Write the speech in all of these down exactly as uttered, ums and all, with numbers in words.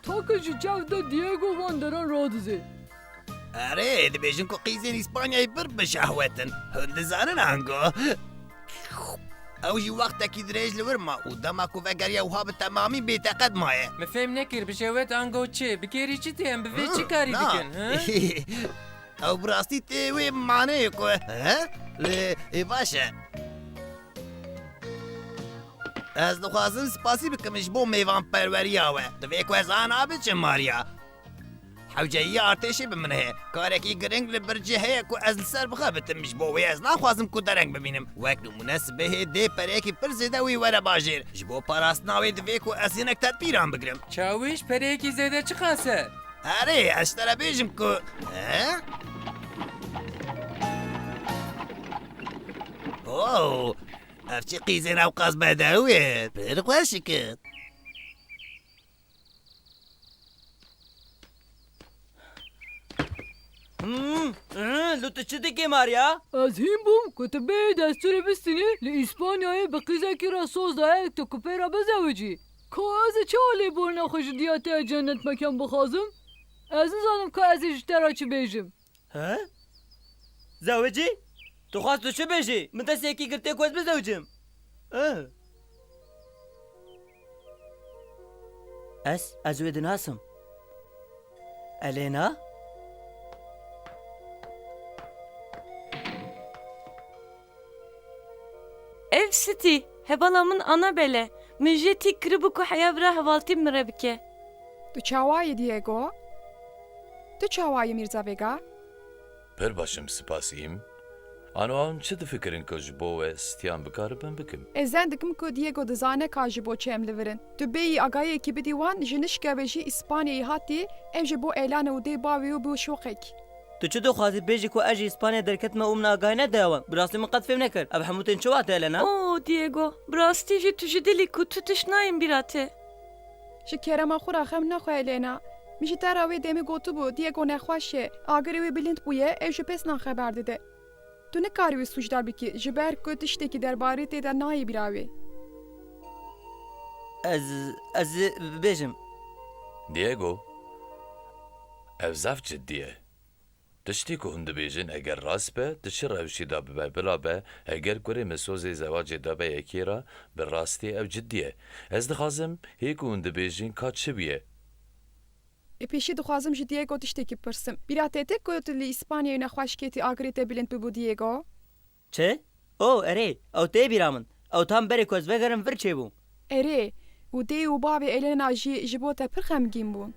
Takê ji çav de Diego van deran radizê. Erê, dibêjin ku qîzên Îspanyayê pir bi şehwet in. Hûn dizanin ango. Ew jî wextekî dirêj li wir ma û dema ku vegeriya wiha bi temamî bêteqet maye. Min fêm nekir, bi şehwet ango çi? Bi kêrî çi tê? Em bi vê çi karî dikin, he? Ew bi rastî tê wê maneyê ku, he? Lê, ê baş e. Ez dixwazim spasî bikim ji bo mêvanperweriya we. Divê ku ez ana biçim Maria. Hewceyî artêşê bi min heye. Karekî giring li bir cî heye ku ez li ser bixebitim. Ji bo wê ez naxwazim ku dereng bibînim. Wek nimûne sibehê dê pereyekî pir zêde wî were bajêr. Ji bo parastina wê divê ku ez hinek tedbîran bigrim. Çawîş, pereyekî zêde çiqas e? Erê, ez ji te re bêjim ku, he? Oh, ev çi qîzên ewqas bedew in? Pir xweşik in. Hmm, hmm, lu tu çi dikî Maria? Ez hîn bûm ku tu bêyî destûrê bistînî, li Îspanyayê bi qîzekî re soz daye tu ku pê re bizewicî. Ka ez ê çawa lêborîna xwe ji diya te ya cennet mekan bixwazim? Ez nizanim ka ez ê ji te re çi bêjim. He? Zewicî? Tu xwest tu çi bêjî? Min destê yekî girtiye ku ez bizewicim. Eh. Ez, ez wê dinasim. Elena? Ev Sitî, hevala min Anabel e. Min jê tîk kiribû ku heya vira hevaltî bi min re bike. Tu çawa yî, Diego? Tu çawa yî, Mîrza Vega? Pir baş im, spas im. Ano hûn çi difikirin ku ji bo we stiyan bikaribim bikim? Ez zen dikim ku Diego dizane ka ji bo çi em li vir in. Tu bêyî agahiyekî bidî wan, ji nişka ve jî Îspanyayê hatî, ev ji bo Elena û dê bavê wî bû şoqek. Tu çi dixwazî bêjî ku ez ji Îspanya derketime û min agahî nedaye wan? Bi rastî min qet fêm nekir. Ev hemû tên çi wate, Elena? Oh, Diego, bi rastî jî tu ji dilî ku tu tişt nayên bîra te. Ji kerema xwe re xem nexwe, Elena. Min ji te re wê demê gotibû, Diego nexweş e. Agirê wê bilind bûye, ew ji pesnan xeber dide. Tu nikarî wî sûcdar bikî, ji ber ku tiştekî derbarê tê de nayê bîra wê. Ez, ez ê bibêjim. Diego, ev zaf ciddî ye. Tiştê ku hûn dibêjin eger rast be, di çi rewşî de bibe bila be, eger kurê min sozê zewacê dabe yekê re, bi rastî ew ciddî ye. Ez dixwazim hê ku hûn dibêjin ka çi bûye? Ê pêşî dixwazim ji Diego tiştekî bipirsim. Bîra te tê ku tu li Îspanyayê nexweş ketî, agirê te bilind bibû, Diego? Çi? O, erê, ew tê bîra min. Ew tam berê ku ez vegerim vir çêbû. Erê, û dê û bavê Elena jî ji bo te pir xemgîn bûn.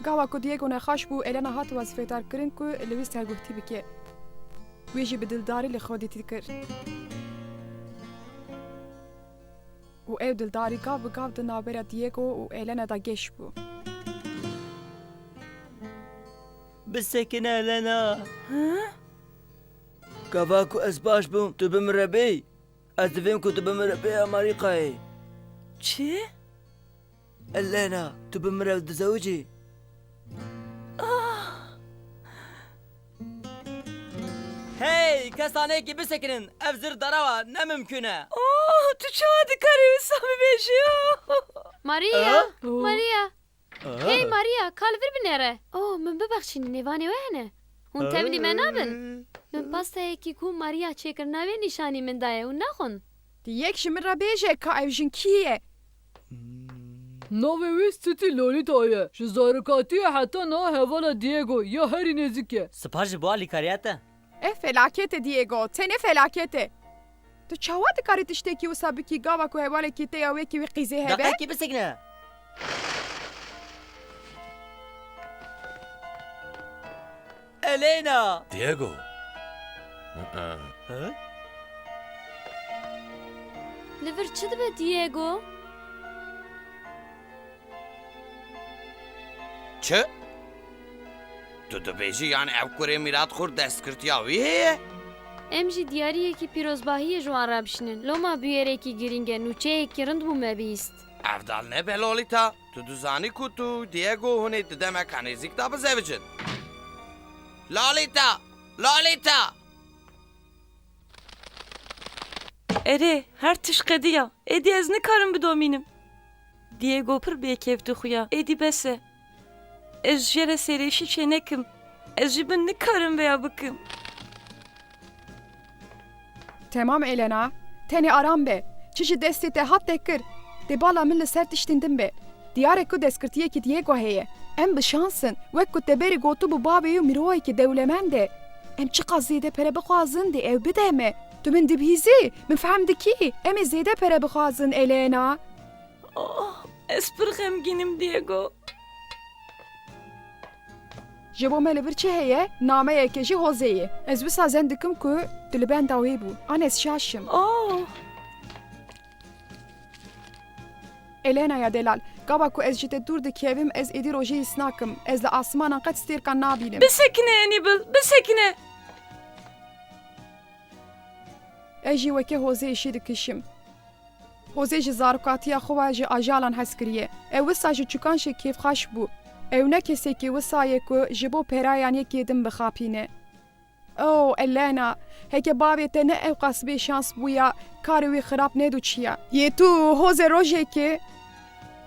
Gava ku Diego nexweş bû, Elena hat wezîfedar kirin ku li wî serguhtî bike. Wê jî bi dildarî li xwe dîtî kir. Û ew dildarî gav bi gav di navbera Diego û Elena de geş bû. Bisekine, Elena. Hı? Gava ku ez baş bûm, tu bi min re bêyî. Ez divêm ku tu bi min re bêyî Amerîkayê. Çi? Elena, tu bi min re dizewicî? Ah! Hey, kesaneyekî bisekinin, ev zir derew e, ne mimkûn e. Oh, tu çawa dikarî wisa bibêjî? Maria, Ah. Maria. Ah. Hey Maria, ka li vir binêre. Oh, min bibexşînin, nêvanê we hene. Hûn tevlî me nabin. Ah. Min pastayekî ku Maria çêkirina wê nîşanî min daye, hûn naxwin. Ti yek ji min re bêje ka ev jin kî ye? Navê wî Sitî Lolita ye. Ji zarokatiyê heta niha hevala Diego ya herî nêzîk e. Spas ji bo alîkariya te. Ev felaket e, Diego. Tenê felaket e. Tu çawa dikarî tiştekî wisa bikî gava ku hevalekî te ya wekî wî qîzê hebe? Deqekî bisekine. Elena! Diego! Hı? Li vir çi dibe, Diego? Çi? Tu dibêjî, yanî ev kurê Mîratxur destgirtiya wî heye? Em jî diyariyekî pîrozbahiyê ji wan re bişînin. Loma bûyerekî girîng e, nûçeyekî rind bû me bihîst. Ev dal nebe Lolita. Tu dizanî ku tu Diego hûn ê di demeka nêzîk de bizewicin. Lolita! Lolita! Erê, her tişt qediya. Êdî ez nikarim bidomînim. Diego pir bêkêf dixuya. Êdî bes e. Ez ji jê re sêrêşî çênekim. Ez ji bin nikarim vêya bikim. Temam Elena, tenê aram be. Çi ji destê te hat te kir. Dê bala min li ser tiştên din be. Diyar e ku destgirtiyekî Diego heye. Em bi şans in. Wek ku te berê gotibû bavê wî mirovekî dewlemend e. Em çiqas zêde pere bixwazin dê ew bide me. Tu min dibihîzî? Min fehm dikî? Em ê zêde pere bixwazin Elena. Oh, ez pir xemgîn im Diego. Ji bo me li vir çi heye? Nameyeke ji José ye. Ez wisa zen dikim ku tu li benda wê bû. An ez şaş im. Oh! Elena ya delal, gava ku ez ji te dûr dikevim, ez êdî rojê hîs nakim. Ez li asimanan qet stêrkan nabînim. Bisekine Hannibal, bisekine! Ez jî weke José îşî dikişim. José ji zarokatiya xwe ve ji ajalan hez kiriye. Ew wisa ji çûkan jî kêfxweş bû. Ew ne kesekî wisa ye ku ji bo perayan yekê din bixapîne. Oh, Elena, heke bavê te ne ewqas bêşans bûya, karê wî xirab nedûçiya. Yê tu û José rojekê.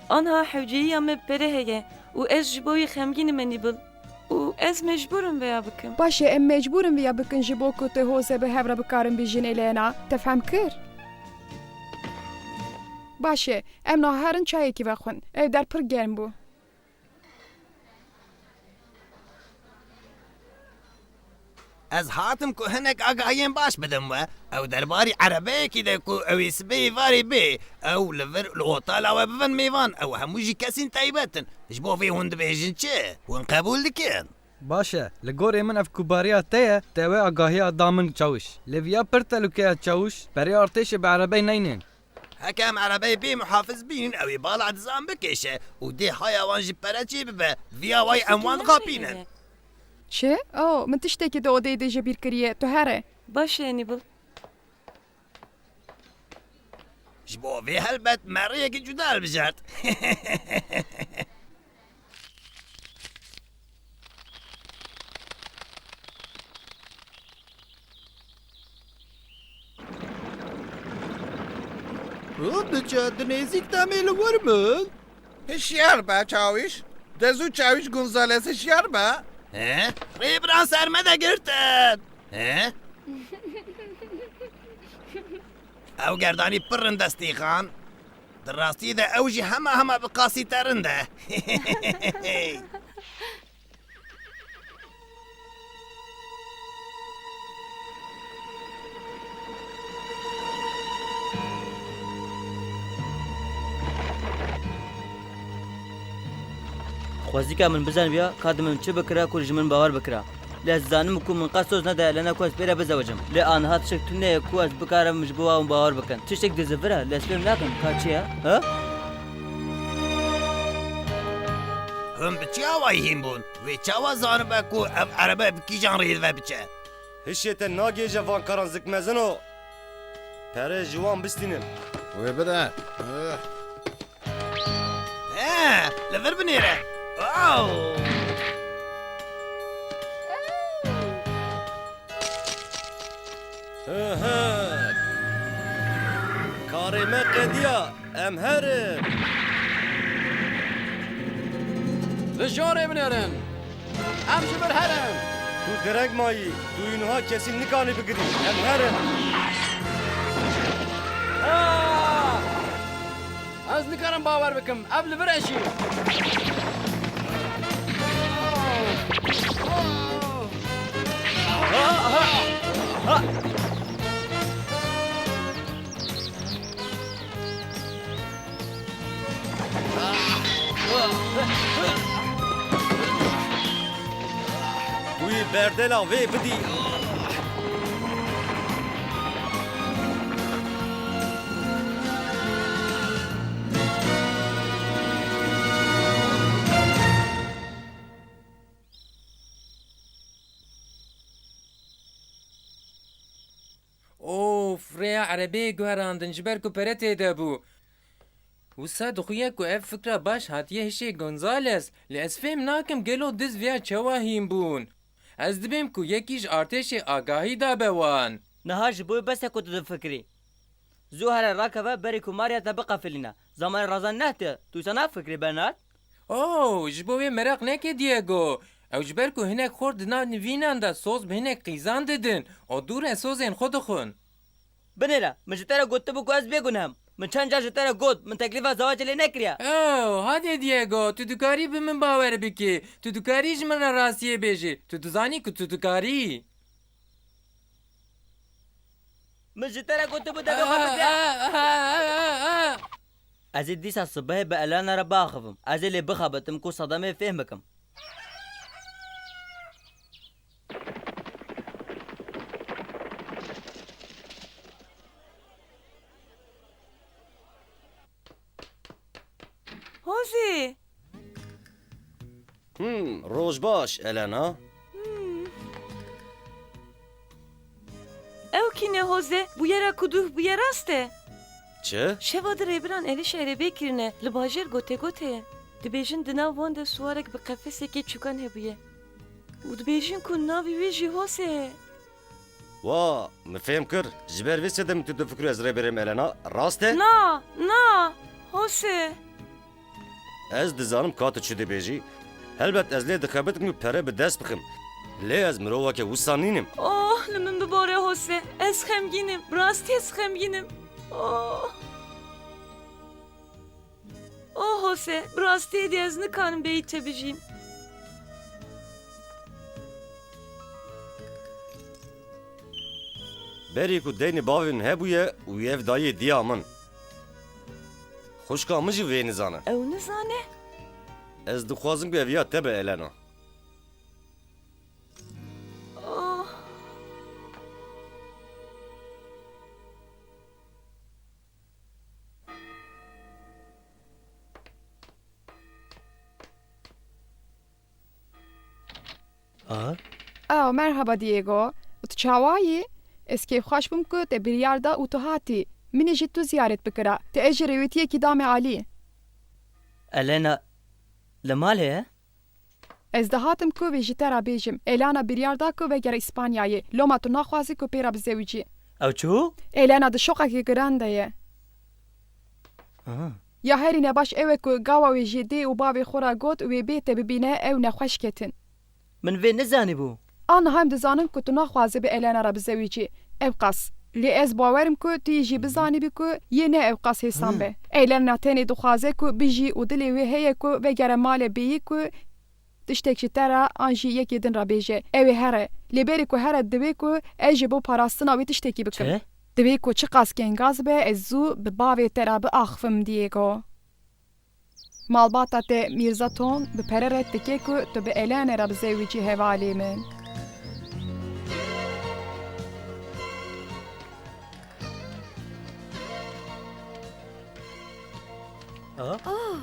Anha hewceyiya me bi pere heye û ez ji bo wî xemgîn im Hannibal. Û ez mecbûr im vêya bikim. Baş e, em mecbûr in vêya bikin ji bo ku tu José bi hev re bikarin bijîn Elena. Te fehm kir? Baş e, em niha herin çayekî vexwin. Ev der pir germ bû. Ez hatim ku hinek agahiyên baş bidim we. Ew derbarî erebeyekî de ku ew ê sibê êvarê bê. Ew li vir li otala we bibin mêvan. Ew hemû jî kesên taybet in. Ji bo vê hûn dibêjin çi? Hûn qebûl dikin? Baş e, li gorê min ev kubariya te ye, te wê agahiya da min çawiş. Lê viya pir telûke ye çawiş, perê artêşê bi erebeyê neynên. Heke em erebeyê bê muhafiz bînin, ew ê bala dizan bikêşe û dê haya wan ji pere çê bibe. Viya wayî em wan dixapînin. Çi? Oh, min tiştekî di odeyê de ji bîr kiriye. Tu here. Baş e, Hannibal. Ji bo vê helbet me rêyekî cuda hilbijart. Biçe, di nêzîk de mê li wir min. Hişyar be çawîş. De zû çawîş Gonzales hişyar be. He? Rêbran ser me de girtin. He? Ew gerdanî pir rind e Stîxan. Di rastî de ew jî hema hema bi qasî te rind e. Xwezîka min bizanibiya, ka di min çi bikira ku ji min bawer bikira. Lê ez dizanim ku min qet soz neda Elena ku ez pê re bizewicim. Lê aniha tiştek tune ye ku ez bikarim ji bo wan bawer bikin. Tiştek dizivire, lê ez fêm nakim ka çi ye? Ha? Hûn bi çi awayî hîn bûn? Wê çawa zanibe ku ev erebe bi kîjan rêyê ve biçe? Hişê te nagihêje van karan zik mezin o. Pere ji wan bistînin. Wê bide. He, li vir binêre. Aw! He, he. Karê me qediya. Em herin. Li jorê binêrin. Em ji vir herin. Tu direk mayî. Tu yî niha kesî nikanî bigirî. Em herin. Ah! Ez nikarim bawer bikim. Ev li vir eşî. Wî berdela vê bidî. Of, rêya erebeyê guherandin, ji ber ku pere tê de bû. Wisa dixuye ku ev fikra baş hatiye hişê Gonzales, lê ez fêm nakim gelo diz viya çawa hîn bûn. Ez dibêm ku yekî ji artêşê agahî dabe wan. Niha ji bo bes e ku tu difikirî. Zû here rakeve berî ku Maria te biqefilîne. Zamanê razan nehtiye. Tu wisa nafikrî, Bernard? Oh, ji bo wê meraq neke, Diego. Ew ji ber ku hinek xort di nav nivînan de soz bi hinek qîzan didin û dû re sozên xwe dixwin. Binêre, min ji te re gotibû ku ez bêguneh im. Min çend car ji te re got, min teklîfa zewacê lê nekiriye. Oh, hadê Diego, tu dikarî bi min bawer bikî. Tu dikarî ji min re rastiyê bêjî. Tu dizanî ku tu dikarî. Min ji te re gotibû devê xwe bide. Ez ê dîsa sibehê bi Elena re biaxivim. Ez ê lê bixebitim ku sedemê fêhm bikim. Hozê! Hmm, roj baş, Elena. Hmm. Ew kî ne Hoze? Bûyera ku duh bûye rast e. Çi? Şeva di rêbiran êrişa êrêbê kirine, li bajêr gotegot heye. Dibêjin di nav wan de siwarek bi qefesekê çûkan hebûye. Û dibêjin ku navê wê jî Hoze ye. Wa, min fêm kir. Ji ber vê sedemê tu difikirî ez rêberê im, Elena. Rast e? Na, na, Hoze. Ez dizanim ka tu çi dibêjî. Helbet ez lê dixebitim ku pere bi dest bixim. Lê ez miroveke wisa nînim. Oh, li min bibore Hoze. Ez xemgîn im. Bi rastî ez xemgîn im. Oh. Oh Hoze, bi rastî êdî ez nikarim bêyî te bijîm. Berî ku deynê bavê min hebûye û ev dayê diya min. Xwişka min jî vê nizane. Ew nizane? Ez dixwazim ku ev ya te be, Elena. Oh. Aha. Aw, merhaba Diego. Tu çawa yî? Ez kêfxweş bûm ku te biryar da û tu hatî. Min ê ji tu ziyaret bikira. Tu ez ji rêwîtiyekî dame alî. Elena li malê ye? Ez dihatim ku vê ji te re bêjim. Elena biryar da ku vegere Îspanyayê. Loma tu naxwazî ku pê re bizewicî. Ew çû? Elena di şoqekî giran de ye. Aha. Ya herî nebaş ew e ku gawa wê jê dê û bavê xwe re got wê bê te bibîne, ew nexweş ketin. Min vê nizanîbû. A niha em dizanin ku tu naxwazî bi Elena re bizewicî. Ewqas. Lê ez bawer im ku tu yî jî bizanîbî ku yê ne ewqas hêsan be. Elena tenê dixwaze ku bijî û dilê wê heye ku vegere malê bêyî ku tiştek ji te re an jî yekê din re bêje. Ew ê here. Lê berî ku here divê ku ez ji bo parastina wê tiştekî bikim. Çi? Divê ku çiqas kengaz be ez zû bi bavê te re biaxivim, Diego. Malbata te Mîrza Ton bi pere red dike ku tu bi Elena re bizewicî hevalê min. Aha. Ah!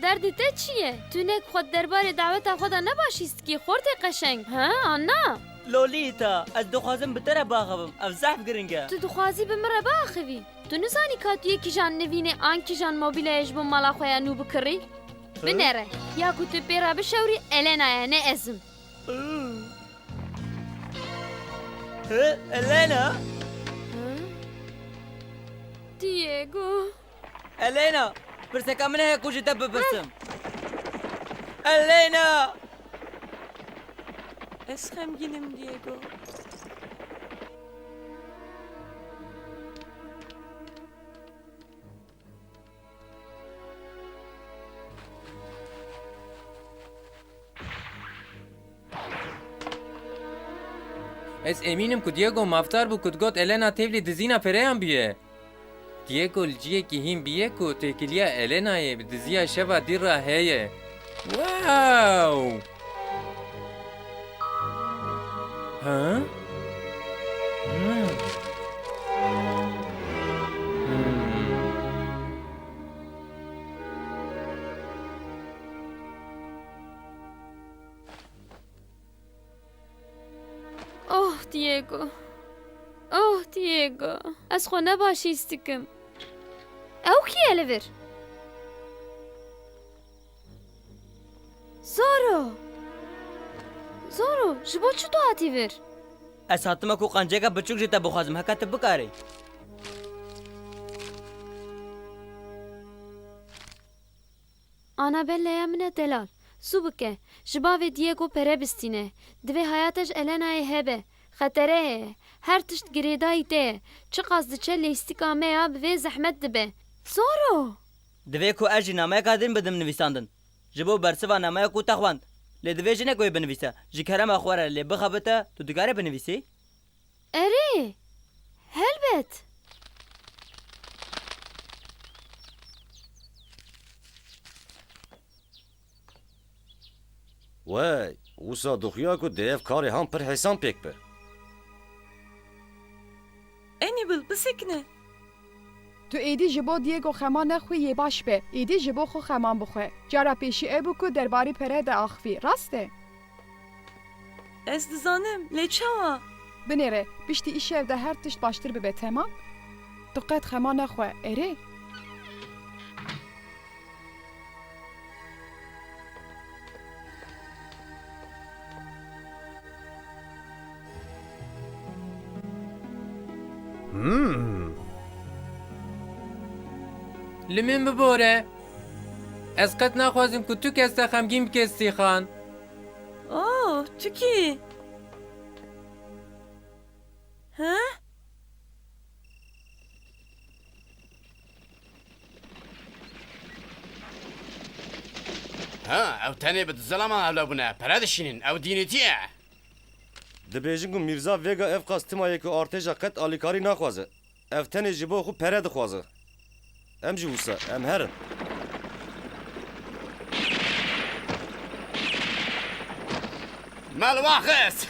Derdê te çi ye? Tu hinek xwe di derbarê daweta xwe de ne baş hîs dikî, xortê qeşeng, he, an na? Lolita, ez dixwazim bi te re biaxivim. Ev zehf giring e. Tu dixwazî bi min re biaxivî? Tu nizanî ka tu yê kîjan nivînê an kîjan mobîleyê ji bo mala xwe ya nû bikirî? Hı? Binêre, ya ku tu pê re bişewrî Elena ye, ne ez im. Hı. Hı, Elena? Hı? Diego. Elena, pirseka min heye ku ji te bipirsim. Elena! Ez xemgîn im, Diego. Ez emîn im ku Diego mafdar bû ku digot Elena tevlî dizîna pereyan bûye. Diego li cihekî hîn bûye ku têkiliya Elenayê bi diziya şeva dî re heye. Wow! Ha? Hmm. Hmm. Oh, Diego. Oh, Diego. Ez xwe ne baş hîs dikim. Ew kî ye li vir? Zoro! Zoro, ji bo çi tu hatî vir? Ez hatime ku qanceka biçûk ji te bixwazim, heke tu bikarî. Anabelleya min e delal. Zû bike. Ji bavê Diego pere bistîne. Divê haya te ji Elenayê hebe. Xetere heye. Her tişt girêdayî te ye. Çiqas diçe lêstika me ya bi vê zehmet dibe. Zor o! Divê ku ez jî nameyeka din bidim nivîsandin. Ji bo bersiva nameya ku te xwend. Lê divê jinek wê binivîse. Ji kerema xwe re lê bixebite, tu dikarî binivîsî? Erê, helbet. Wey, wisa dixuya ku dê ev karê han pir hêsan pêk be. Enîbil, bisekine. Tu êdî ji bo Diego xema nexwî yê baş be. Êdî ji bo xwe xeman bixwe. Cara pêşî ew bû ku derbarî pere de axivî. Rast e? Ez dizanim, lê çawa? Binêre, piştî îşev de her tişt baştir bibe, temam? Tu qet xema nexwe, erê? Hmm. Li min bibore. Ez qet naxwazim ku tu kes te xemgîn bike, Stîxan. Oh, tu kî? He? Ha, ew tenê bi du zilaman hewle bûne. Pere dişînin. Ew dînîtî ye. Dibêjin ku Mîrza Vega ev qas tima ye ku artêşa qet alîkarî naxwaze. Ev tenê ji bo xwe pere dixwaze. Em jî wisa, em herin. Me li wan xist.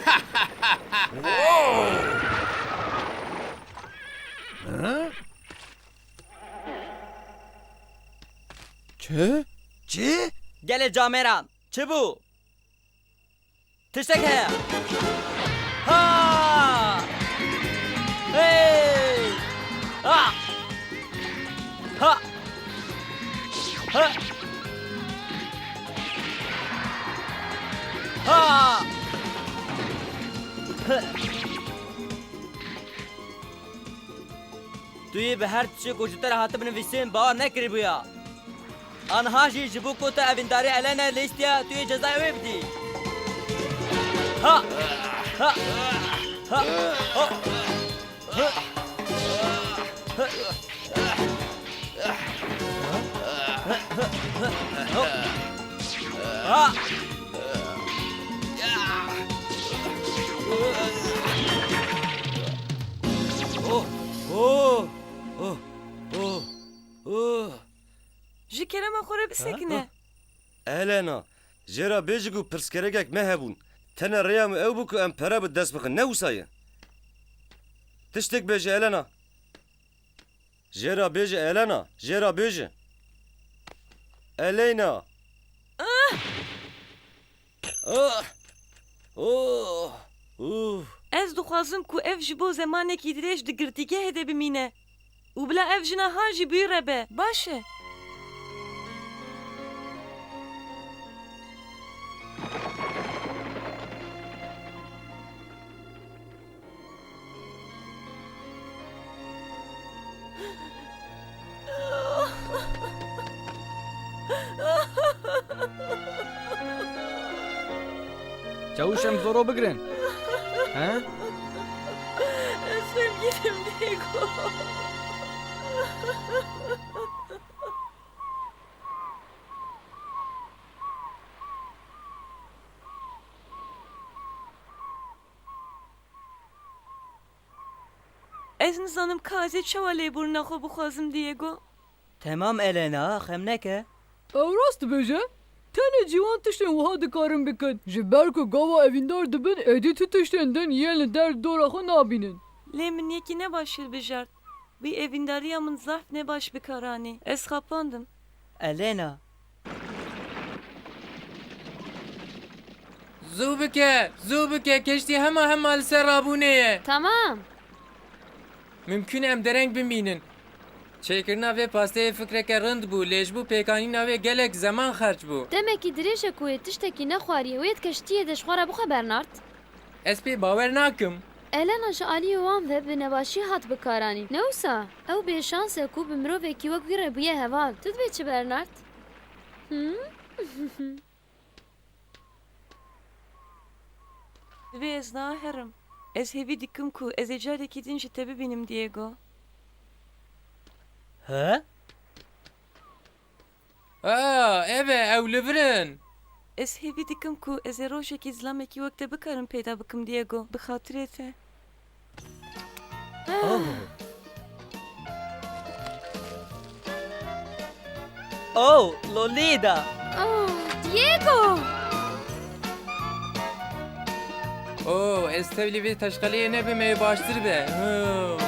Çi? Çi? Gelê camêran, çi bû? Tiştek heye. Ha! Hey! Ha! Ha! Ha! Ha! Tu yê bi her tiştê ku ji te re hatibû nivîsîn bawer nekiribûya. Aniha jî ji bo ku te evîndarî Elena lîstiye, tu yê cezayê wê bidî. Ha! Ha! Ha! Ha! Ha! Oh! Oh! Oh! Oh! Oh! Ji kerema xwe re bisekine. Ha? Elena, jê re bêje ku pirsgirêkek me hebûn. Tenê rêya me ew bû ku em pere bi dest bixin, ne wisa ye? Tiştek bêje, Elena. Jê re bêje, Elena, jê re bêje. Elena. Ah! Ah! Oh! Uh! Ez dixwazim ku ev ji bo zemanekî dirêj di girtîgehê de bimîne û bila ev jina han jî bi wî re be. Baş e. Çawiş, em zoro bigirin. He? Ez xemgîn im, Diego. Ez nizanim ka ez ê çawa lêborîna xwe bixwazim, Diego. Temam Elena, xem neke. Ew rast dibêje. Tenê ciwan tiştên wiha dikarin bikin. Ji ber ku gava evîndar dibin, êdî tu tiştên din yên li der dora xwe nabînin. Lê min yekî ne baş hilbijart. Wî evîndariya min zehf ne baş bi kar anî. Ez xapandim. Elena. Zû bike, zû bike, keştî hema hema li ser rabûnê ye. Tamam. Mimkûn e em dereng bimînin. Çêkirina vê pasteyê fikreke rind bû, lê ji bo pêkanîna wê gelek zeman xerc bû. Demekî dirêj e ku wê tiştekî nexwariye, wê di keştiyê de ji xwe re bixwe, Bernard. Ez pê bawer nakim. Elena ji aliyê wan ve bi nebaşî hat bikaranîn. Ne wisa? Ew bêşans e ku bi mirovekî wek wî re bûye heval. Tu dibê çi, Bernard? Divê ez niha herim. Ez hêvî dikim ku ez ê carekî din jî te bibînim, Diego. He? Aa, ev e, ew li vir in. Ez hêvî dikim ku ez ê rojekî zilamekî wek te bikarim peyda bikim, Diego, bi xatirê te. Oh. Oh, Lolita! Oh, Diego! Oh, ez tevlî vê teşqeliyê nebim, ê baştir be. Oh.